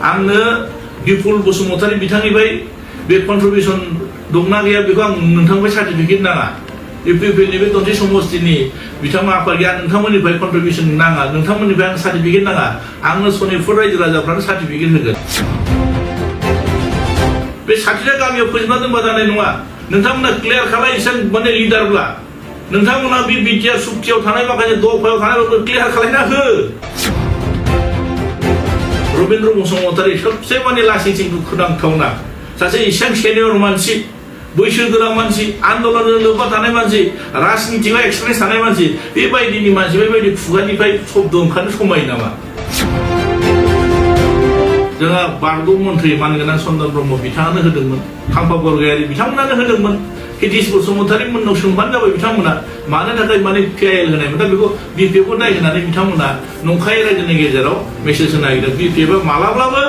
आंनो बिपुल बसुमतारी बिथांनिफ्राय बे कन्ट्रिबिउसन दंना गैया बेखौ आं नोंथांनिफ्राय सार्टिफिकेट नाङा इउपिपिएलनि बे दनसे समस्तिनि बिथांमोना आफादगिरि नोंथांमोननिफ्राय कन्ट्रिबिउसन नाङा नोंथांमोननिफ्राय आं सार्टिफिकेट नाङा आंनो सनितपुर रायजो राजाफ्रानो सार्टिफिकेट होगोन बे 60टा गामियाव फोजोबना दोनबा जानाय नङा नोंथांमोना क्लियार खालाय इसान माने लिडारब्ला नोंथांमोना बे बिटिआर सुक्तियाव थानाय माखासे दफायाव थानायफोरखौ क्लियार खालायना हो रबीन्द्र बसुमतारी सबसे माने लासिंसिं दुखुनांथावना सासे इसां सेनियर मानसि बैसोगोरा मानसि आन्दोलनजों लोब्बा थानाय मानसि राजनितियाव एक्सपिरियेन्स थानाय मानसि बेबायदिनि मानसि बेबायदि खुगानिफ्राय शब्द ओंखारनो समायो नामा जोंहा बारग' मन्थ्रि मानगोनां चन्दन ब्रह्म बिथाङानो होदोंमोन खाम्फा बरगयारी बिथांमोनानो होदोंमोन हितेश बसुमतारी मोननाव सोंबानो जाबाय बिथांमोना मानो थाखाय माने पिआइएल होनायमोन दा बेखौ बिपिएफखौ नायहोनानै बिथांमोना नंखाय रायजोनि गेजेराव मेसेज होनो नागिरदों बिपिएफआ मालाब्लाबो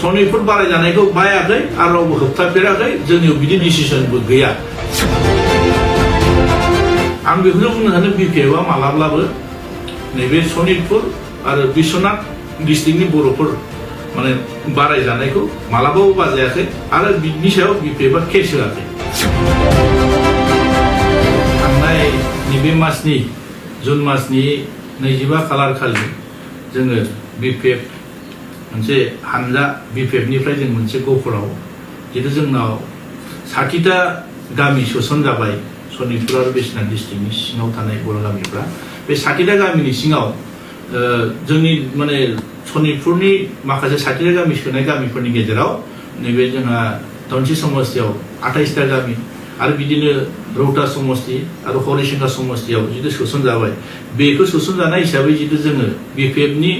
सनितपुर बारायजानायखौ बायाखै आरो रावबो होबथाफेराखै जोंनियाव बिदि डिसिसनबो गैया आं बेखौनो बुंनो सानो बिपिएफआ मालाब्लाबो नैबे सनितपुर आरो बिश्वनाथ डिस्ट्रिक्टनि बर'फोर माने बारायजानायखौ मालाबाबो बाजायाखै आरो बिनि सायाव बिपिएफआ केस होआखै थांनाय नैबे मासनि जुन मासनि 25 खालार खालि जोङो बिपिएफ मोनसे हानजा बिपिएफनिफ्राय जों मोनसे गहपुराव जितु जोंनाव 60टा गामि सोसन जाबाय सनितपुर आरो बिश्वनाथ डिस्ट्रिक्टनि सिङाव थानाय बर' गामिफ्रा बे 60टा गामिनि सिङाव जोंनि माने सनितपुरनि माखासे 60टा गामि सोनाय गामिफोरनि गेजेराव नैबे जोंहा धनसि समस्तियाव 28टा गामि आरो बिदिनो रौता समस्ति आरो हरिसिंगा समस्तियाव जितु सोसन जाबाय बेखौ सोसन जानाय हिसाबै जितु जोङो बिपिएफनि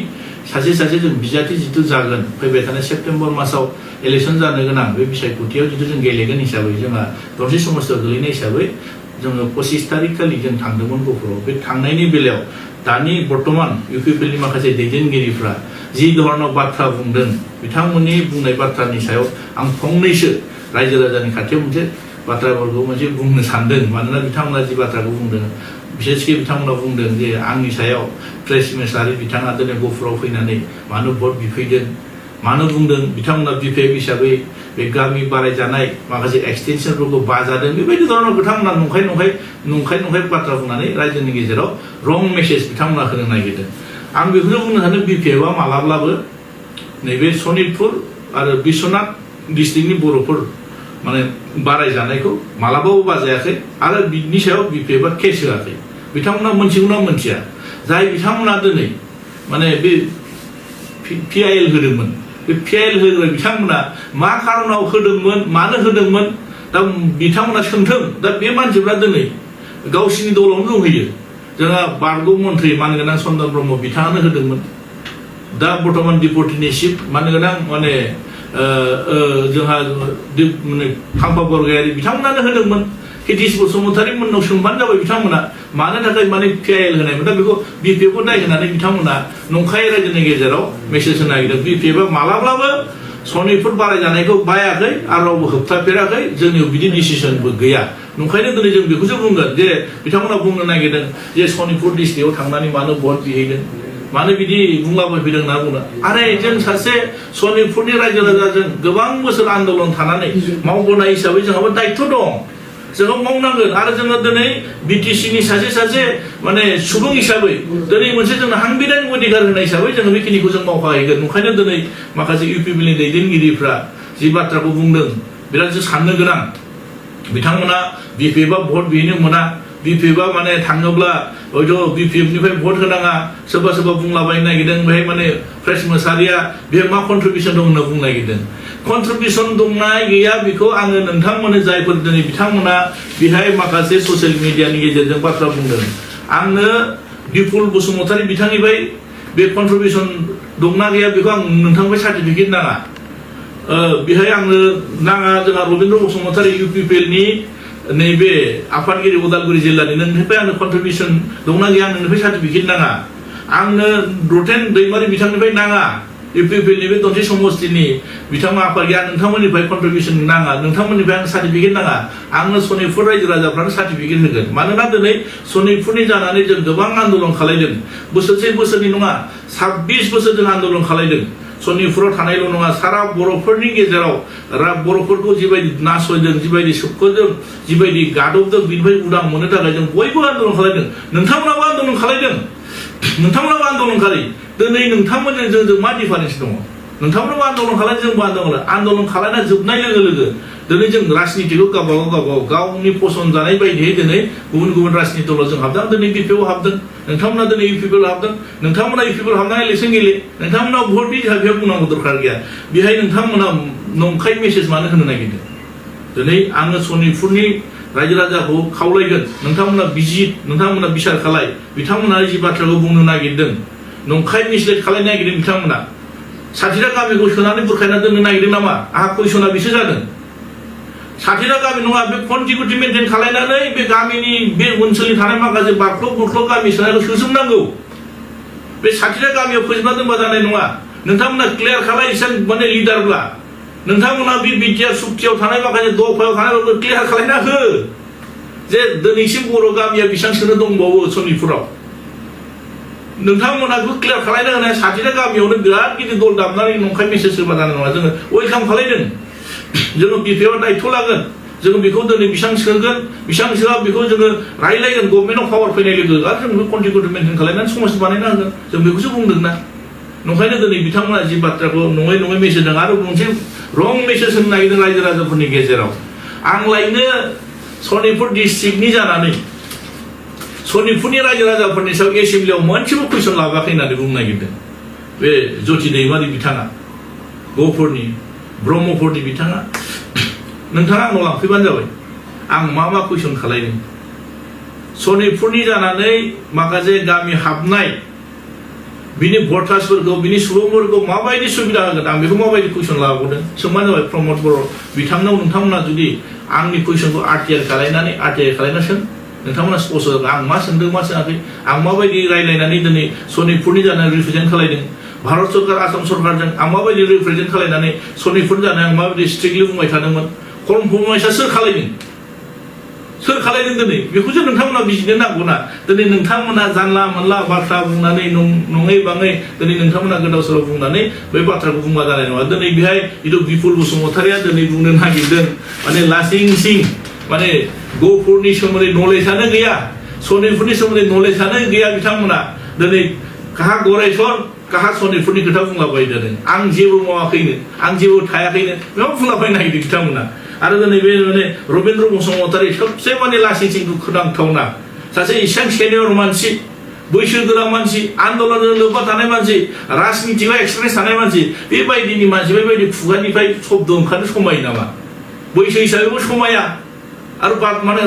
सासे जों बिजाथि जितु जागोन फैबाय थानाय सेप्तेम्बर मासाव इलेक्सन जानो गोनां बे बिसायख'थियाव जितु जों गेलेगोन हिसाबै जोंहा धनसि समस्तियाव गोलैनाय हिसाबै जोङो 25 तारिख खालि जों थांदोंमोन गहपुराव बे थांनायनि बेलायाव दानि बर्तमान इउपिपिएलनि माखासे दैदेनगिरिफ्रा जि धरनाव बाथ्रा बुंदों बिथांमोननि बुंनाय बाथ्रानि सायाव आं फंनैसो रायजो राजानि खाथियाव मोनसे बाथ्राफोरखौ मोनसे बुंनो सानदों मानोना बिथांमोना जि बाथ्राखौ बुंदों बिसेसकि बिथांमोना बुंदों जे आंनि सायाव प्रेस मिनिस्टार बिथाङा दिनै गहपुराव फैनानै मानो भट बिफैदों मानो बुंदों बिथांमोना बिपिएफ हिसाबै बे गामि बारायजानाय माखासे एक्सटेनसनफोरखौ बाजादों बेबायदि धरनाव बिथांमोना नंखाय बाथ्रा बुंनानै रायजोनि गेजेराव रं मेसेज बिथांमोना होनो नागिरदों आं बेखौनो बुंनो सानो बिपिएफआ मालाब्लाबो नैबे सनितपुर आरो बिश्वनाथ डिस्ट्रिक्टनि बर'फोर माने बारायजानायखौ मालाबाबो बाजायाखै आरो बिनि सायाव बिपिएफआ केस होआखै बिथांमोना मोनथिगौना मोनथिया जाय बिथांमोना दिनै माने बे पिआइएल होदोंमोन बे पिआइएल होग्रा बिथांमोना मा खारनाव होदोंमोन मानो होदोंमोन दा बिथांमोना सोंथों दा बे मानसिफ्रा दिनै गावसिनि दलावनो दंहैयो जोंहा बारग' मन्थ्रि मानगोनां चन्दन ब्रह्म बिथाङानो होदोंमन दा बर्तमान डिपुटिनि चिफ मानगोनां माने जोंहा माने खाम्फा बरगयारी बिथांमोनानो होदोंमोन हितेश बसुमतारी मोननाव सोंबानो जाबाय बिथांमोना मानो थाखाय माने पिआइएल होनायमोन दा बेखौ बिपिएफखौ नायहोनानै बिथांमोना नंखाय रायजोनि गेजेराव मेसेज होनो नागिरदों बिपिएफआ मालाब्लाबो सनितपुर बारायजानायखौ बायाखै आरो रावबो होबथाफेराखै जोंनियाव बिदि डिसिसनबो गैया नंखायनो दिनै जों बेखौसो बुंगोन जे बिथांमोना बुंनो नागिरदों जे सनितपुर डिस्ट्रिक्टआव थांनानै मानो भट बिहैदों मानो बिदि बुंलाबायफैदों होनना बुङो आरे जों सासे सनितपुरनि रायजो राजाजों गोबां बोसोर आन्दोलन थानानै मावबोनाय हिसाबै जोंहाबो दायित्व दं जोङो मावनांगोन आरो जोङो दिनै बिटिसिनि सासे माने सुबुं हिसाबै दिनै मोनसे जोंनो हांबिधानिक अधिकार होनाय हिसाबै जोङो बेखिनिखौ जों मावखाहैगोन ओंखायनो दिनै माखासे इउपिपिएलनि दैदेनगिरिफ्रा जि बाथ्राखौ बुंदों बिराद साननो गोनां बिथांमोना बिपिएफआ भट बिहैनो मोना बिपिएफआ माने थाङोब्ला हयथ' बिपिएफनिफ्राय भट होनाङा सोरबा बुंलाबायनो नागिरदों बेहाय माने प्रेस मोसाहारिया बेहाय मा कन्ट्रिबिउसन दं होनना बुंनो नागिरदों कन्ट्रिबिउसन दंना गैया बेखौ आङो नोंथांमोननो जायफोर दिनै बिथांमोना बेहाय माखासे ससियेल मिडियानि गेजेरजों बाथ्रा बुंदों आंनो बिपुल बसुमतारी बिथांनिफ्राय बे कन्ट्रिबिउसन दंना गैया बेखौ आं नोंथांनिफ्राय सार्टिफिकेट नाङा बेहाय आंनो नाङा जोंहा रबीन्द्र बसुमतारी इउपिपिएलनि नैबे आफादगिरि उदालगुरि जिल्लानि नोंनिफ्राय आंनो कन्ट्रिबिउसन दंना गैया आं नोंनिफ्राय सार्टिफिकेट नाङा आंनो रतेन दैमारि बिथांनिफ्राय नाङा इउपिपिएलनि बे दनसि समस्तिनि बिथांमोना आफादगिरि नोंथांमोननिफ्राय कन्ट्रिबिउसन नाङा नोंथांमोननिफ्राय आं सार्टिफिकेट नाङा आंनो सनितपुर रायजो राजाफ्रानो सार्टिफिकेट होगोन मानोना दिनै सनितपुरनि जानानै जों गोबां आन्दोलन खालायदों बोसोरसे बोसोरनि नङा 26 बोसोर जों आन्दोलन खालायदों सनितपुराव थानायल' नङा सारा बर'फोरनि गेजेराव बर'फोरखौ जिबायदि नासयदों जिबायदि सोबख'दों जिबायदि गादबदों बिनिफ्राय उदां मोननो थाखाय जों बयबो आन्दलन खालायदों नोंथांमोनाबो आन्दलन खालायदों नोंथांमोनाबो आन्दलन खालाय दिनै नोंथांमोनजों जोंजों मा डिफारेन्स दङ नोंथांमोनाबो आन्दलन खालाय जोंबो आन्दलन खालायना जोबनाय लोगो लोगो दिनै जों राजनितिखौ गावबागाव गावनि फसन जानाय बायदियै दिनै गुबुन गुबुन राजनिति दलाव जों हाबदों दिनै बिपिएफआव हाबदों नोंथांमोना दिनै इउपिपिएल हाबदों नोंथांमोना इउपिपिएल हाबनानै इलेक्सन गेले नोंथांमोना भट बिहाय बुंनांगौ दरखार गैया बेहाय नोंथांमोना नंखाय मेसेज मानो होनो नागिरदों दिनै आङो सनितपुरनि रायजो राजाखौ खावलायगोन नोंथांमोना बिजित नोंथांमोना बिसार खालाय बिथांमोना जि बाथ्राखौ बुंनो नागिरदों नंखाय मिसलेट खालायनो नागिरदों बिथांमोना 60टा गामिखौ सोनानै बुरखायना दोननो नागिरदों नामा आंहा कुइसना बिसो जादों 60टा गामि नङा बे कन्टिनिउटि मेनटेन खालायनानै बे गामिनि बे ओनसोलनि थानाय माखासे बारख्ल' बुरख्ल' गामि सोनायखौ सोजोबनांगौ बे 60टा गामियाव फोजोबना दोनबा जानाय नङा नोंथांमोना क्लियार खालाय इसान माने लिडारब्ला नोंथांमोना बे बिटिआर सुक्तियाव थानाय माखासे दफायाव थानायफोरखौ क्लियार खालायना हो जे दिनैसिम बर' गामिया बेसेबां सोनो दंबावो सनितपुराव नोंथांमोनाखौ क्लियार खालायना होनाय 60टा गामियावनो बिराद गिदिर दल दामनानै नंखाय मेसेज होबा जानाय नङा जोङो वेलकाम खालायदों जोङो बिपिएफआव दायथ' लागोन जोङो बेखौ दिनै बेसेबां सोगोन बेसेबां सोआ बेखौ जोङो रायलायगोन गभर्नमेन्टआव पावार फैनाय लोगो आरो जों बेखौ कन्टिनिउटि मेनटेन खालायनानै समाज बानायना होगोन जों बेखौसो बुंदों ना नंखायनो दिनै बिथांमोना जि बाथ्राखौ नङै मेसेज होदों आरो मोनसे रं मेसेज होनो नागिरदों रायजो राजाफोरनि गेजेराव आं लायनो सनितपुर डिस्ट्रिक्टनि जानानै सनितपुरनि रायजो राजाफोरनि सायाव एसेम्बलियाव मोनसेबो कुइसन लाबोआखै होननानै बुंनो नागिरदों बे ज्योति दैमारि बिथाङा गहपुरनि ब्रह्मपुरनि बिथाङा नोंथाङा आंनाव लांफैबानो जाबाय आं मा कुइसन खालायदों सनितपुरनि जानानै माखासे गामि हाबनाय बिनि भटार्सफोरखौ बिनि सुबुंफोरखौ माबायदि सुबिदा होगोन आं बेखौ माबायदि कुइसन लाबोदों सोंबानो जाबाय प्रमद बर' बिथांनाव नोंथांमोना जुदि आंनि कुइसनखौ आरटिआर खालायना सों नोंथांमोना स्पष्ट जागोन आं मा सोंदों मा सोङाखै आं माबायदि रायलायनानै दिनै सनितपुरनि जानानै रिप्रेजेन्ट खालायदों भारत सरकार आसाम सरकारजों आं माबायदि रिप्रेजेन्ट खालायनानै सनितपुर जानाय आं माबायदि स्ट्रिक्टलि बुंबाय थादोंमोन कनफर्माइसआ सोर खालायदों दिनै बेखौसो नोंथांमोना बिजिनो नांगौना दिनै नोंथांमोना जानला मोनला बाथ्रा बुंनानै नङै बाङै दिनै नोंथांमोना गोदाव सोराव बुंनानै बै बाथ्राखौ बुंबा जानाय नङा दिनै बेहाय जिथु बिपुल बसुमतारिया दिनै बुंनो नागिरदों माने लासिं सिं माने गहपुरनि सोमोन्दै नलेजआनो गैया सनितपुरनि सोमोन्दै नलेजआनो गैया बिथांमोना दिनै काहा गरायसर काहा सनितपुरनि खोथा बुंलाबाय जादों आं जेबो मावाखैनो आं जेबो थायाखैनो बेयाव बुंलाबायनो नागिरदों बिथांमोना आरो दिनै बे माने रबीन्द्र बसुमतारी सबसे माने लासिं सिं दुखुनांथावना सासे इसेबां सेनियर मानसि बैसोगोरा मानसि आन्दलनजों लोब्बा थानाय मानसि राजनितियाव एक्सपिरियेन्स थानाय मानसि बेबायदिनि मानसि बेबायदि खुगानिफ्राय शब्द ओंखारनो समायो नामा बैसो हिसाबैबो समाया आरो माने